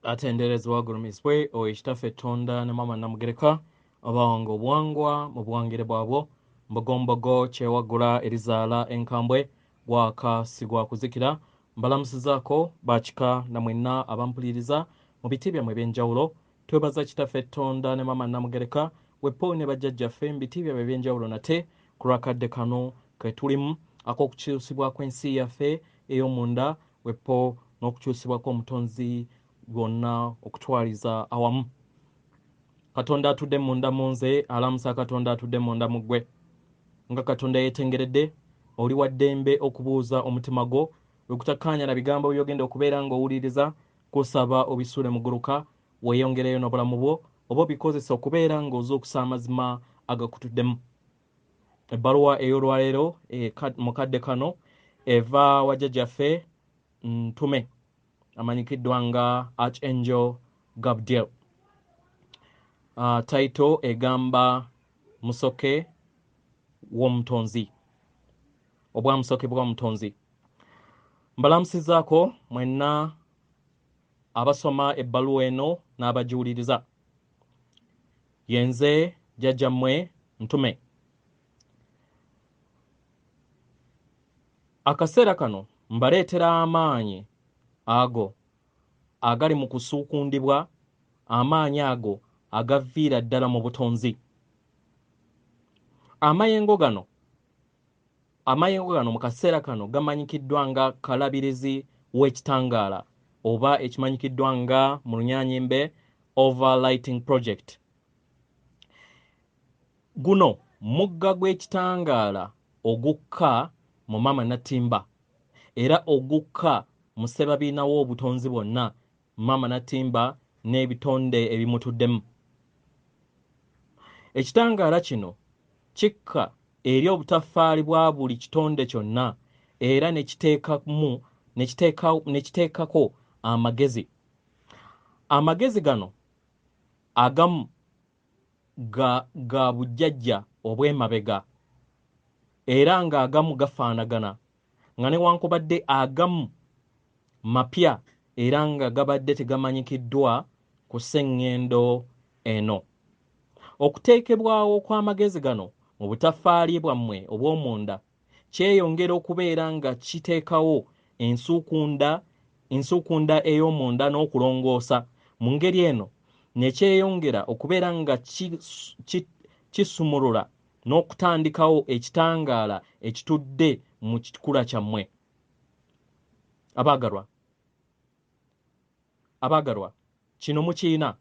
Atenderezebwa agulumizibwe oyo Kitaffe Ttonda ne Maama Namugereka abawanga obuwangwa mu buwangire bwabwo, mbogombogo kyewaggula erizaala enkambwe, gwaka si gwa kuzikira. Mbalamusizaako bakika na mwenna abampuliriza mu biti byammwe eby'enjawulo. Twebaza Kitaffe Ttonda ne Maama Namugereka wepo ne bajjajjaffe mu biti byabwe eby'enjawulo nate ku lw'akadde kano ke tulimu ak'okukyusibwa kw'ensi yaffe ey'omunda wepo n'okukyusibwa kw'omutonzi gwonna okutwaliza awamu. Katonda atudde munda mu nze alamusa Katonda atudde munda mu ggwe. Nga Katonda yeetengeredde, oli wa ddembe okubuuza omutima gwo bwe gutakkaanya na bigambo by'ogenda okubeera ng'owuliriza, kusaba obisuule muguluka weeyongereyo n'obulamu bwo oba obikozesa okubeera ng'ozuukusa amazima agakutuddemu. Ebbaluwa ey'olwaleero mu kadde kano eva wa jjajjaffe Ntume amanyikiddwa nga Archangel Gabdiel. Title egamba Musoke w'Omutonzi, obwamusoke bw'Omutonzi. Mbalamusizaako mwenna abasoma ebbaluwa eno n'abagiwuliriza. Yenze jjajjammwe Ntume. Akaseera kano mbaleetera amaanyi ago agali mu kusuukundibwa, amaanyi ago agaviira ddala mu butonzi. Amayengo gano mu kaseera kano gamanyikiddwa nga kalabirizi w'ekitangaala oba ekimanyikiddwa nga mu Lunyanyimbe Overlighting Project. Guno mugga gw'ekitangaala ogukka mu Maama Natimba era ogukka mu ssebabiina w'obutonzi bwonna, Maama Natimba n'ebitonde ebimutuddemu. Ekitangaala kino kikka eri obutaffaali bwa buli kitonde kyonna era ne kiteekako amagezi. Amagezi gano agamu ga bujjajja obw'emabega era ng'agamu gafaanagana, nga newankubadde agamu mapya era nga gabadde tegamanyikiddwa ku sseŋŋendo eno. Okuteekebwawo kw'amagezi gano mu butaffaali bwammwe obw'omunda kyeyongera okubeera nga kiteekawo ensuukunda ey'omunda n'okulongoosa. Mu ngeri eno ne kyeyongera okubeera nga kisumulula n'okutandikawo ekitangaala ekitudde mu kikula kyammwe. Abaagalwa, kino mukiina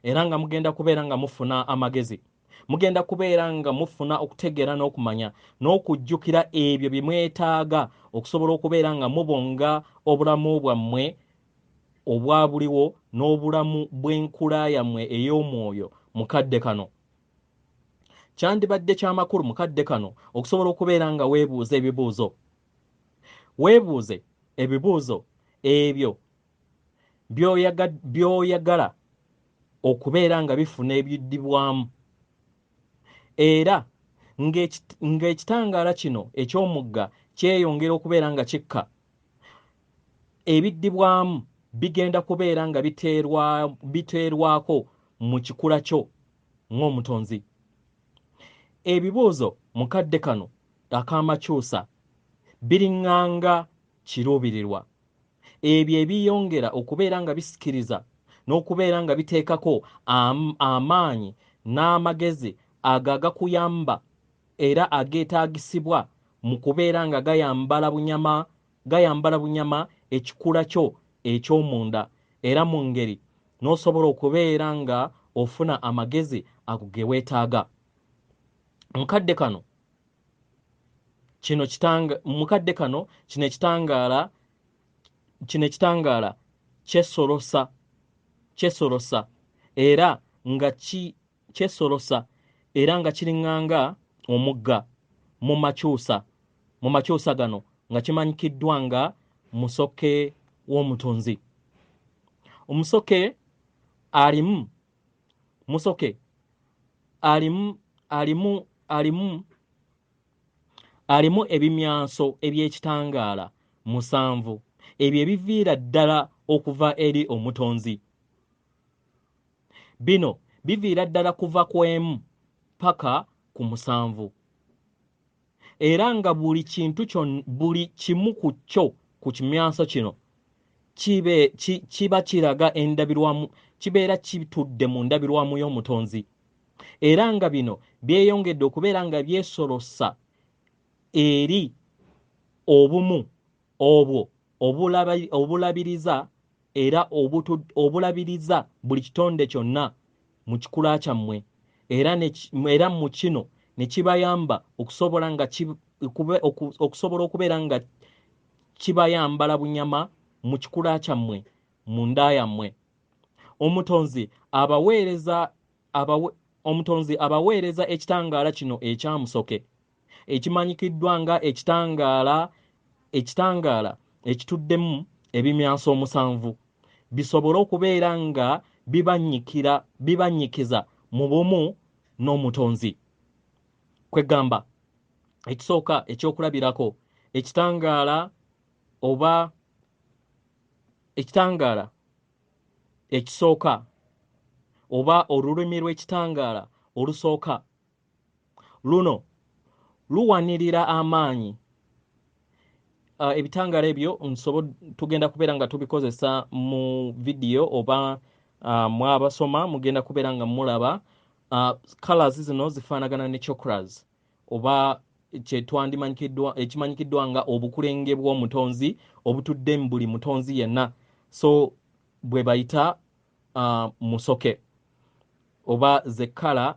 era nga mugenda kubeera nga mufuna amagezi, mugenda kubeera nga mufuna okutegeera n'okumanya n'okujjukira ebyo bye mwetaaga okusobola okubeera nga mubonga obulamu bwammwe obwa buliwo n'obulamu bw'enkula yammwe ey'omwoyo mu kadde kano. Kyandibadde ky'amakulu mu kadde kano okusobola okubeera nga weebuuza ebibuuzo. Weebuuze ebibuuzo ebyo by'oyagala okubeera nga bifuna ebiddibwamu, era ng'ekitangaala kino eky'omugga kyeyongera okubeera nga kikka, ebiddibwamu bigenda kubeera nga biteerwako mu kikula kyo ng'omutonzi. Ebibuuzo mu kadde kano ak'amakyusa biriŋŋanga kiruubirirwa, ebyo ebiyongera okubeera nga bisikiriza n'okubeera nga biteekako amaanyi n'amagezi ago agakuyamba era ageetaagisibwa mu kubeera nga gayambala bunyama ekikula kyo eky'omunda, era mu ngeri n'osobola okubeera nga ofuna amagezi ago ge weetaaga. Mu kadde kano kino ekitangaala kyesolosa era nga kyesolosa era nga kiriŋŋanga omugga mu makyusa gano nga kimanyikiddwa nga musoke w'omutonzi. Omusoke alimu ebimyanso eby'ekitangaala 7 ebyo ebiviira ddala okuva eri omutonzi. Bino biviira ddala kuva ku 1 paka ku 7. Era nga buli kintu buli kimu ku kyo ku kimyanso kino kiba kiraga endabirwamu, kibeera kitudde mu ndabirwamu y'omutonzi. Era nga bino byeyongedde okubeera nga byesolosa eri obumu obwo obulabiriza era obulabiriza buli kitonde kyonna mu kikula kyammwe. Era mu kino ne kibayamba okusobola nga okusobola okubeera nga kibayambala bunyama mu kikula kyammwe mu nda yammwe. Omutonzi abaweereza ekitangaala kino ekyamusoke ekimanyikiddwa nga ekitangaala ekituddemu ebimyanso 7 bisobole okubeera nga bibannyikiza mu bumu n'omutonzi. Kwegamba ekisooka ekyokulabirako ekitangaala oba ekitangaala ekisooka oba olulimi lw'ekitangaala olusooka luno luwanirira amaanyi. Ebitangaala ebyo tugenda kubeera nga tubikozesa mu vidiyo oba mwabasoma mugenda kubeera nga mulaba. Colors zino zifaanagana ne chakras oba ekimanyikiddwa nga obukulenge bw'omutonzi obutudde mu buli mutonzi yenna. So bwe bayita musoke oba ze kala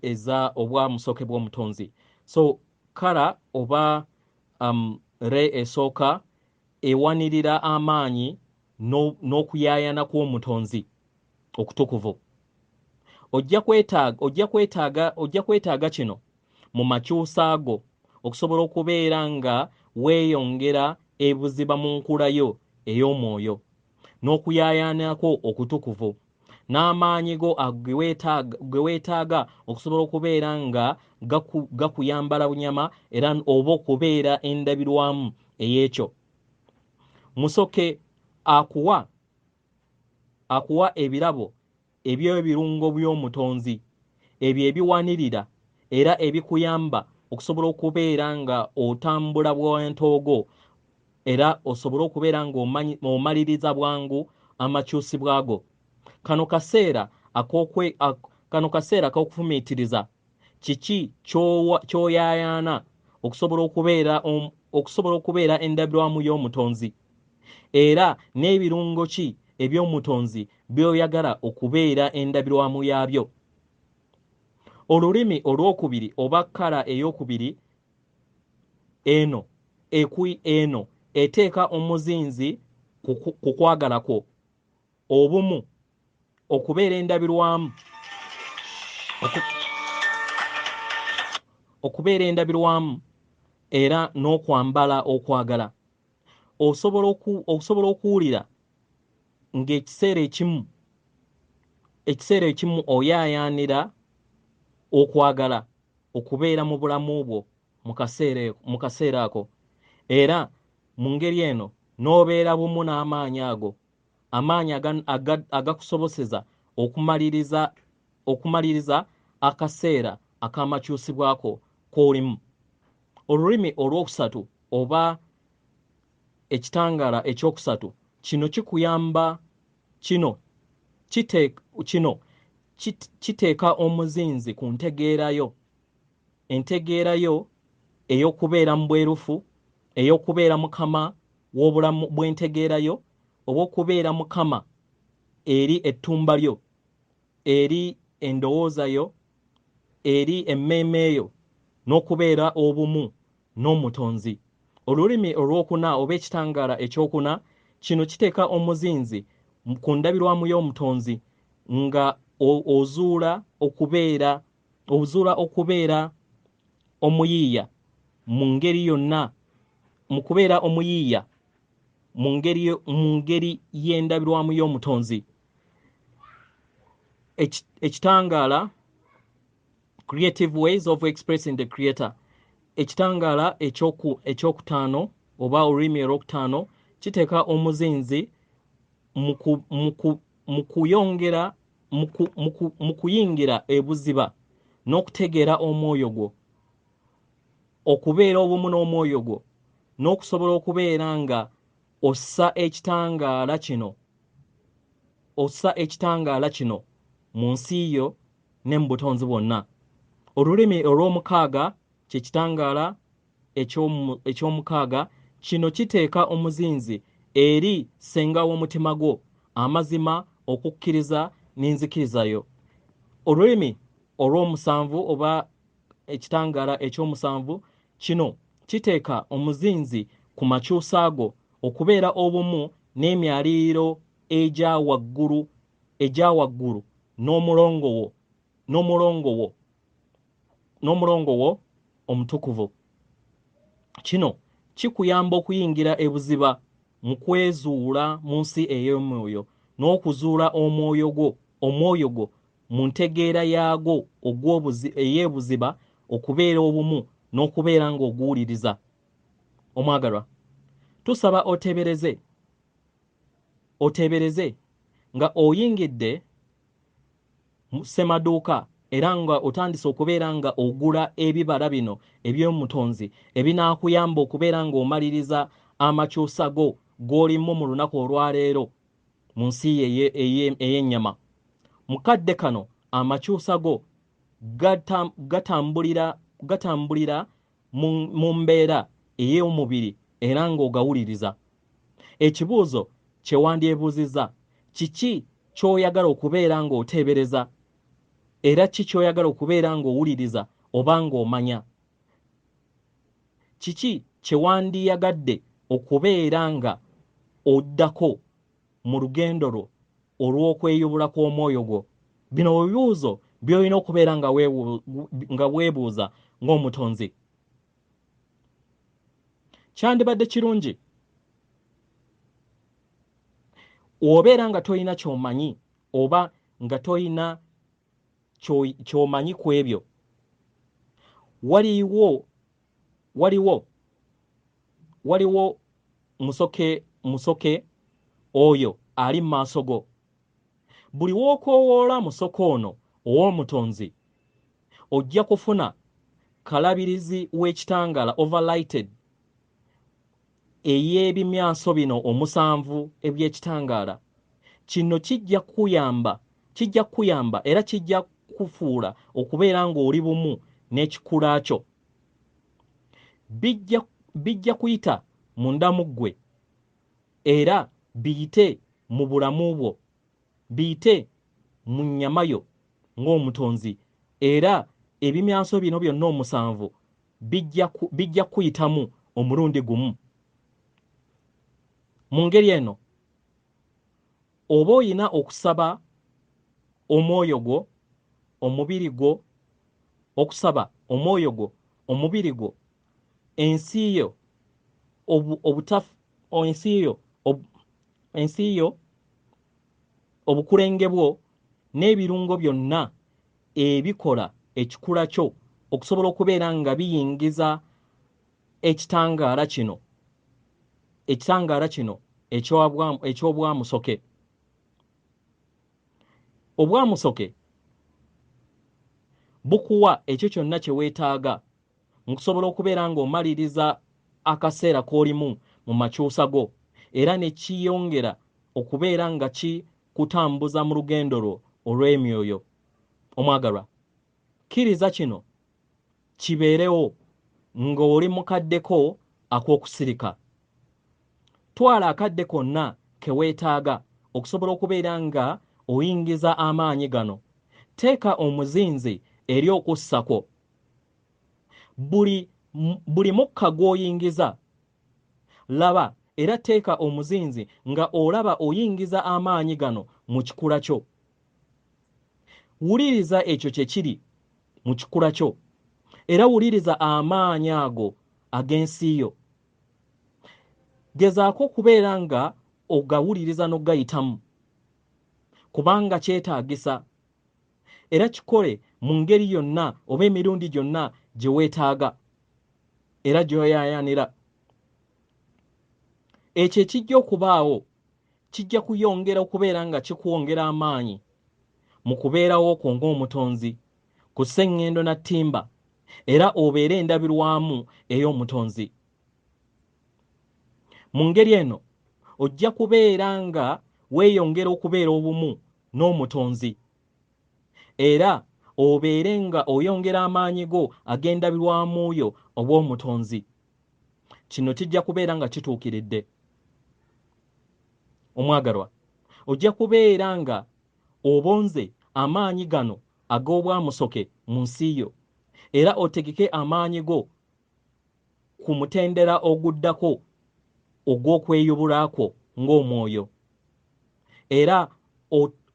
eza obwa musoke bw'omutonzi. So kala oba re esooka ewanirira amaanyi n'okuyaayana kw'omutonzi okutukuvu. Ojja kwetaaga kino mu makyusa go okusobola okubeera nga weeyongera ebuziba mu nkula yo ey'omwoyo n'okuyaayaanako okutukuvu n'amaanyi go ge weetaaga okusobola okubeera nga gakuyambala bunyama era oba okubeera endabirwamu ey'ekyo. Musoke akuwa ebirabo eby'ebirungo by'omutonzi ebyo ebiwanirira era ebikuyamba okusobola okubeera nga otambula bw'entoogo era osobole okubeera nga omaliriza bwangu amakyusibwa go. Kano kaseera ak'okufumiitiriza kiki ky'oyaayaana okusobola okubeera endabirwamu y'omutonzi era n'ebirungo ki eby'omutonzi by'oyagala okubeera endabirwamu yaabyo. Olulimi olwokubiri oba kkala ey'okubiri eno eteeka omuzinzi ku kwagala kwo obumu okubeera endabirwamu era n'okwambala okwagala. Osobola okuwulira ng'ekiseera ekimu oyaayaanira okwagala okubeera mu bulamu bwo mu kaseera ako, era mu ngeri eno n'obeera bumu n'amaanyi ago, amaanyi agakusoboseza okumaliriza akaseera ak'amakyusibwako k'olimu. Olulimi olwokusatu oba ekitangaala ekyokusatu kino kikuyamba kino kiteeka omuzinzi ku ntegeerayo, entegeerayo ey'okubeera mu bwerufu, ey'okubeera mukama w'obulamu bw'entegeerayo, oba okubeera mukama eri ettumba lyo, eri endowooza yo, eri emmeeme yo, n'okubeera obumu n'omutonzi. Olulimi olwokuna oba ekitangaala ekyokuna kino kiteeka omuzinzi ku ndabirwamu y'omutonzi nga ozuula okubeera omuyiiya mu ngeri yonna, mu kubeera omuyiiya mu ngeri y'endabirwamu y'omutonzi. Ekitangaala creative ways of expressing the creator. Ekitangaala ekyokutaano oba olulimi olwokutaano kiteeka omuzinzi mu kuyongera mu kuyingira ebuziba n'okutegeera omwoyo gwo, okubeera obumu n'omwoyo gwo, n'okusobola okubeera nga ossa ekitangaala kino, ossa ekitangaala kino mu nsi yo ne mu butonzi bwonna. Olulimi olw'omukaaga kye kitangaala eky'omukaaga. Kino kiteeka omuzinzi eri ssenga w'omutima gwo, amazima, okukkiriza n'enzikiriza yo. Olulimi olw'omusanvu oba ekitangaala eky'omusanvu, kino kiteeka omuzinzi ku makyusa go, okubeera obumu n'emyaliiro egya waggulu, egya waggulu n'omulongo wo, n'omulongo wo, n'omulongo wo omutukuvu. Kino kikuyamba okuyingira ebuziba mu kwezuula mu nsi ey'omwoyo n'okuzuula omwoyo gwo, omwoyo gwo mu ntegeera yaagwo ey'ebuziba, okubeera obumu n'okubeera ng'oguwuliriza. Omwagalwa, tusaba oteebereze, oteebereze nga oyingidde mu ssemaduuka era nga otandise okubeera nga ogula ebibala bino eby'omutonzi ebinaakuyamba okubeera ng'omaliriza amakyusa go g'olimu mu lunaku olwaleero mu nsi ey'ennyama. Mu kadde kano amakyusa go gatambulira mu mbeera ey'omubiri era ng'ogawuliriza. Ekibuuzo kye wandyebuuzizza, kiki ky'oyagala okubeera ng'oteebereza, era ki ky'oyagala okubeera ng'owuliriza oba ng'omanya? Kiki kye wandiyagadde okubeera nga oddako mu lugendo lwo olw'okweyubula kw'omwoyo gwo? Bino bibuuzo by'olina okubeera nga weebuuza ng'omutonzi. Kyandibadde kirungi obeera nga tolina ky'omanyi oba nga tolina ky'omanyi ku ebyo. Waliwo musoke oyo ali mu maaso go. Buli w'okoowoola musoke ono ow'omutonzi, ojja kufuna kalabirizi w'ekitangaala overlighted ey'ebimyanso bino omusanvu eby'ekitangaala. Kino kijja kukuyamba, kijja kukuyamba era kijja kukufuula okubeera ng'oli bumu n'ekikula kyo. Bijja kuyita munda mu ggwe era biyite mu bulamu bwo, biyite mu nnyama yo ng'omutonzi, era ebimyanso bino byonna omusanvu bijja kuyitamu omulundi gumu. Mu ngeri eno oba oyina okusaba omwoyo gwo, omubiri gwo, okusaba omwoyo gwo, omubiri gwo, ensi yo, ensi yo, ensi yo, obukulenge bwo n'ebirungo byonna ebikola ekikula kyo okusobola okubeera nga biyingiza ekitangaala kino, ekitangaala kino eky'obwamusoke. Obwamusoke bukuwa ekyo kyonna kye weetaaga mu kusobola okubeera ng'omaliriza akaseera k'olimu mu makyusa go, era ne kiyongera okubeera nga kikutambuza mu lugendo lwo olw'emyoyo. Omwagalwa, kkiriza kino kibeerewo ng'oli mu kaddeko ak'okusirika. Twala akadde konna ke weetaaga okusobola okubeera nga oyingiza amaanyi gano. Teeka omuzinzi eri okussa kwo. Buli mukka gw'oyingiza, laba era teeka omuzinzi nga olaba oyingiza amaanyi gano mu kikula kyo. Wuliriza ekyo kye kiri mu kikula kyo, era wuliriza amaanyi ago ag'ensi yo. Gezaako okubeera nga ogawuliriza n'ogayitamu, kubanga kyetaagisa, era kikole mu ngeri yonna oba emirundi gyonna gye weetaaga era gy'oyaayaanira. Ekyo ekijja okubaawo kijja kuyongera okubeera nga kikwongera amaanyi mu kubeerawo kwo ng'omutonzi ku sseŋŋendo na ttimba era obeere endabirwamu ey'omutonzi. Mu ngeri eno ojja kubeera nga weeyongera okubeera obumu n'omutonzi era obeere nga oyongera amaanyi go ag'endabirwamu yo obw'omutonzi. Kino kijja kubeera nga kituukiridde. Omwagalwa, ojja kubeera nga obonze amaanyi gano ag'obwamusoke mu nsi yo era otegeke amaanyi go ku mutendera oguddako ogw'okweyubula kwo ng'omwoyo era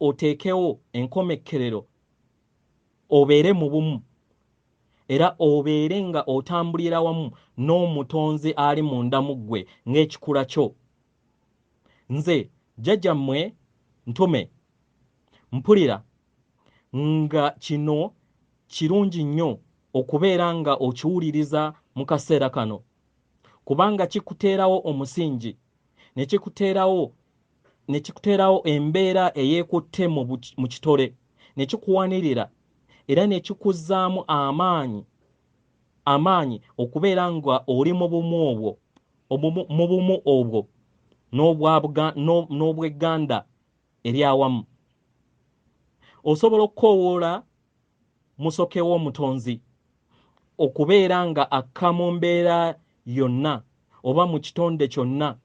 oteekewo enkomekkerero obeere mu bumu era obeere nga otambulira wamu n'omutonzi ali munda mu ggwe ng'ekikula kyo. Nze jjajjammwe Ntume mpulira nga kino kirungi nnyo okubeera nga okiwuliriza mu kaseera kano kubanga kikuteerawo omusingi ne kikuteerawo embeera eyeekutte mu kitole ne kikuwanirira era ne kikuzzaamu amaanyi okubeera nga oli mu bumu obwo mu bumu obwo n'obw'egganda eryawamu. Osobola okukoowoola musoke w'omutonzi okubeera nga akka mu mbeera yonna oba mu kitonde kyonna,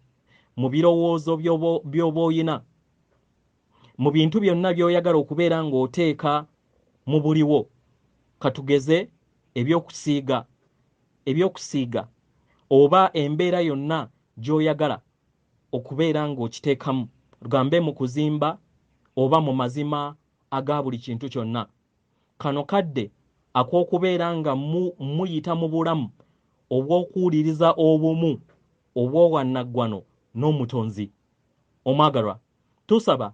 mu birowoozo by'oba oyina, mu bintu byonna by'oyagala okubeera ng'oteeka mu buliwo. Katugeze ebyokusiiga oba embeera yonna gy'oyagala okubeera ng'okiteekamu, tugambe mu kuzimba oba mu mazima aga buli kintu kyonna. Kano kadde ak'okubeera nga muyita mu bulamu obw'okuwuliriza obumu obw'owannaggwano n'omutonzi. Omwagalwa, tusaba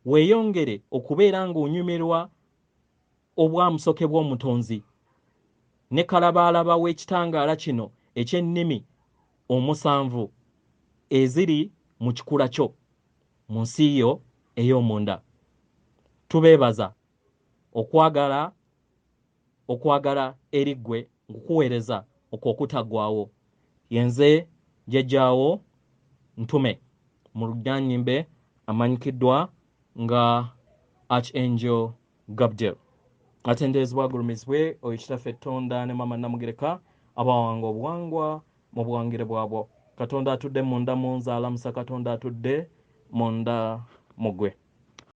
weeyongere okubeera ng'onyumirwa obwamusoke bw'omutonzi ne kalabaalaba w'ekitangaala kino eky'ennimi omusanvu eziri mu kikula kyo mu nsi yo ey'omunda. Tubeebaza okwagala eri ggwe nkukuweereza okwo okutaggwaawo. Yenze jjajjaawo Ntume mu Lujjanyimbe amanyikiddwa nga Archangel Gabdiel. Atenderezebwa agulumizibwe oyo Kitaffe Ttonda ne Maama Namugereka abawanga obuwangwa mu buwangire bwabwo. Katonda atudde munda mu nze alamusa Katonda atudde munda mu ggwe.